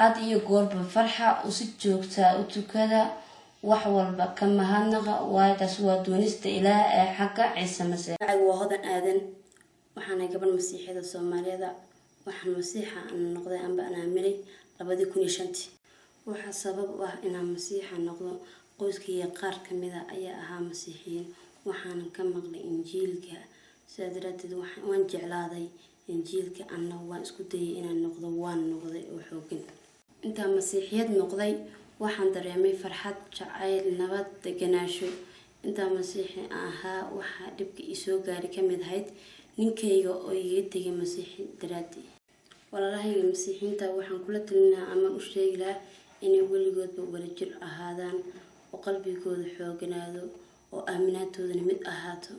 Had iyo goorba farxa oo si joogtaa u tukada, wax walba ka mahadnaqa, waayo taas waa doonista Ilaah ee xagga Ciise Masiix. Magacaygu waa Hodan Aadan. Waxaanay gabadh Masiixiyada Soomaaliyada. Waxaan Masiixa aan noqday amba aan aaminay 2005-tii. Waxaa sabab u ah inaan Masiixa noqdo, qoyskaiyo qaar kamid a ayaa ahaa Masiixiyiin. Waxaanan ka maqlay Injiilka. Sidaa daraadeed waan jeclaaday Injiilka, anna waan isku dayay inaan noqdo, waan noqday oo xoogan. Intaan Masiixiyad noqday waxaan dareemay farxad, jacayl, nabad, deganaasho. Intaan Masiixi ahaa waxaa dhibka isoo gaaray kamid ahayd ninkayga oo iga tegay Masiixi daraadii. Walaalahayga Masiixiyiinta waxaan kula talin lahaa ama u sheegi lahaa inay weligoodba wadajir ahaadaan oo qalbigooda xooganaado oo aaminaantoodana mid ahaato.